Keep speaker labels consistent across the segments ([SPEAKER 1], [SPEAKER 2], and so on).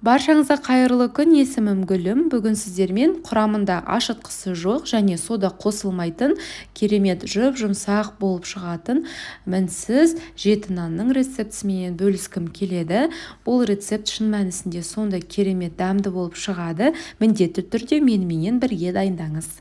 [SPEAKER 1] Баршаңызға қайырлы күн, есімім Гүлім. Бүгін сіздермен құрамында ашытқысы жоқ және сода қосылмайтын керемет жұп-жұмсақ болып шығатын мінсіз жеті нанның рецептісімен бөліскім келеді. Бұл рецепт шын мәнісінде сондай керемет дәмді болып шығады. Міндетті түрде меніменен бірге дайындаңыз.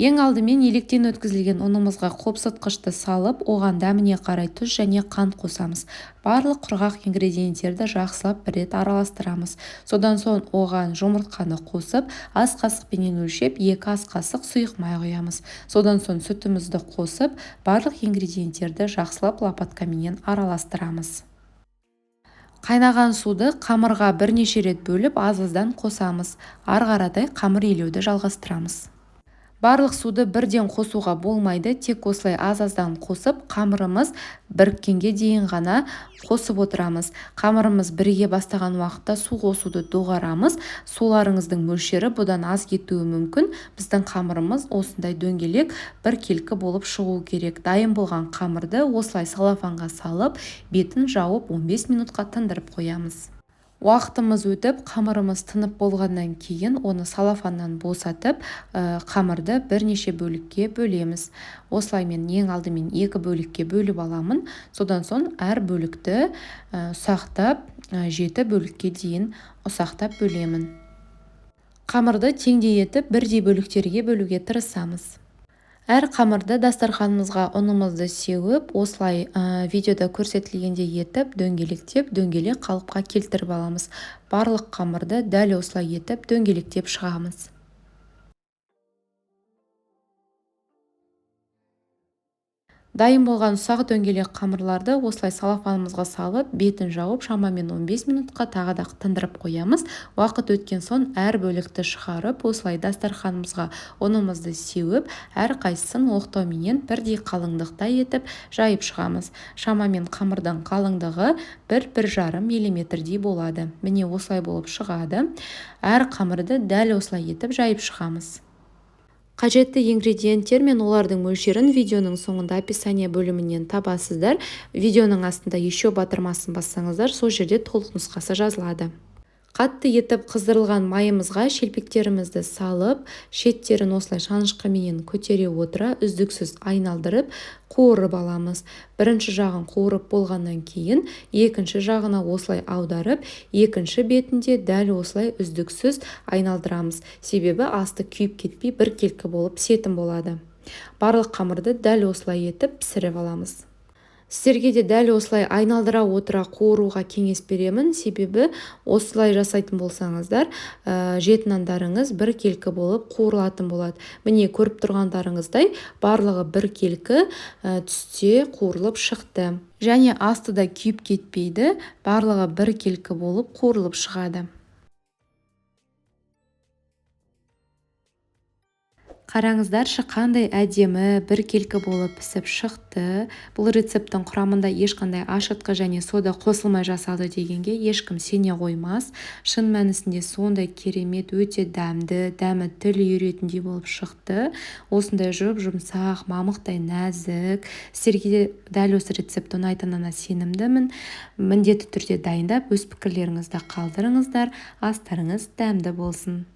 [SPEAKER 1] Ең алдымен електен өткізілген ұнымызға қопсытқышты салып, оған дәміне қарай тұз және қант қосамыз. Барлық құрғақ ингредиенттерді жақсылап бір рет араластырамыз. Содан соң оған жұмыртқаны қосып, ас қасықпенен өлшеп, 2 ас қасық сұйық май құямыз. Содан соң сүтімізді қосып, барлық ингредиенттерді жақсылап лопаткаменен араластырамыз. Қайнаған суды қамырға бірнеше рет бөліп, аз-аздан қосамыз. Ары қаратай қамыр илеуді жалғастырамыз. Барлық суды бірден қосуға болмайды, тек осылай аз-аздан қосып, қамырымыз біріккенге дейін ғана қосып отырамыз. Қамырымыз біріге бастаған уақытта су қосуды доғарамыз. Суларыңыздың мөлшері бұдан аз кетуі мүмкін. Біздің қамырымыз осындай дөңгелек біркелкі болып шығу керек. Дайын болған қамырды осылай салафанға салып, бетін жауып 15 минутқа тындырып қоямыз. Уақытымыз өтіп, қамырымыз тынып болғаннан кейін оны салафаннан босатып, қамырды бірнеше бөлікке бөлеміз. Осылай мен ең алдымен 2 бөлікке бөліп аламын. Содан соң әр бөлікті ұсақтап, 7 бөлікке дейін ұсақтап бөлемін. Қамырды теңдей етіп, бірдей бөліктерге бөлуге тырысамыз. Әр қамырды дастарханымызға ұнымызды сеуіп, осылай видеода көрсетілгендей етіп, дөңгелектеп, дөңгелек қалыпқа келтіріп аламыз. Барлық қамырды дәл осылай етіп, дөңгелектеп шығамыз. Дайын болған ұсақ дөңгелек қамырларды осылай салафанымызға салып, бетін жауып, шамамен 15 минутқа тағы да тындырып қоямыз. Уақыт өткен соң әр бөлікті шығарып, осылай дастарханымызға ұнымызды сеуіп, әр қайсысын оқтауменен бірдей қалыңдықта етіп жайып шығамыз. Шамамен қамырдың қалыңдығы 1-1,5 миллиметрдей болады. Міне осылай болып шығады. Әр қамырды дәл осылай етіп жайып шығамыз. Қажетті ингредиенттер мен олардың мөлшерін видеоның соңында описание бөлімінен табасыздар. Видеоның астында еще батырмасын бассаңыздар, сол жерде толық нұсқасы жазылады. Қатты етіп қыздырылған майымызға шелпектерімізді салып, шеттерін осылай шанышқыменен көтере отыра үздіксіз айналдырып, қуырып аламыз. Бірінші жағын қуырып болғаннан кейін, екінші жағына осылай аударып, екінші бетінде дәл осылай үздіксіз айналдырамыз. Себебі асты күйіп кетпей біркелкі болып пісетін болады. Барлық қамырды дәл осылай етіп пісіріп аламыз. Сіздерге де дәл осылай айналдыра отыра қуыруға кеңес беремін, себебі осылай жасайтын болсаңыздар, жеті нандарыңыз біркелкі болып қуырылатын болады. Міне көріп тұрғандарыңыздай, барлығы біркелкі түсте қуырылып шықты. Және асты да күйіп кетпейді, барлығы біркелкі болып қуырылып шығады. Қараңыздаршы, қандай әдемі біркелкі болып пісіп шықты. Бұл рецепттің құрамында ешқандай ашытқы және сода қосылмай жасалды дегенге ешкім сене қоймас. Шын мәнісінде сондай керемет, өте дәмді, дәмі тіл үйіретіндей болып шықты. Осындай жұп-жұмсақ, мамықтай нәзік. Сіздерге де дәл осы рецепт ұнайтынына сенімдімін. Міндетті түрде дайындап, өз пікірлеріңізді қалдырыңыздар. Астарыңыз дәмді болсын.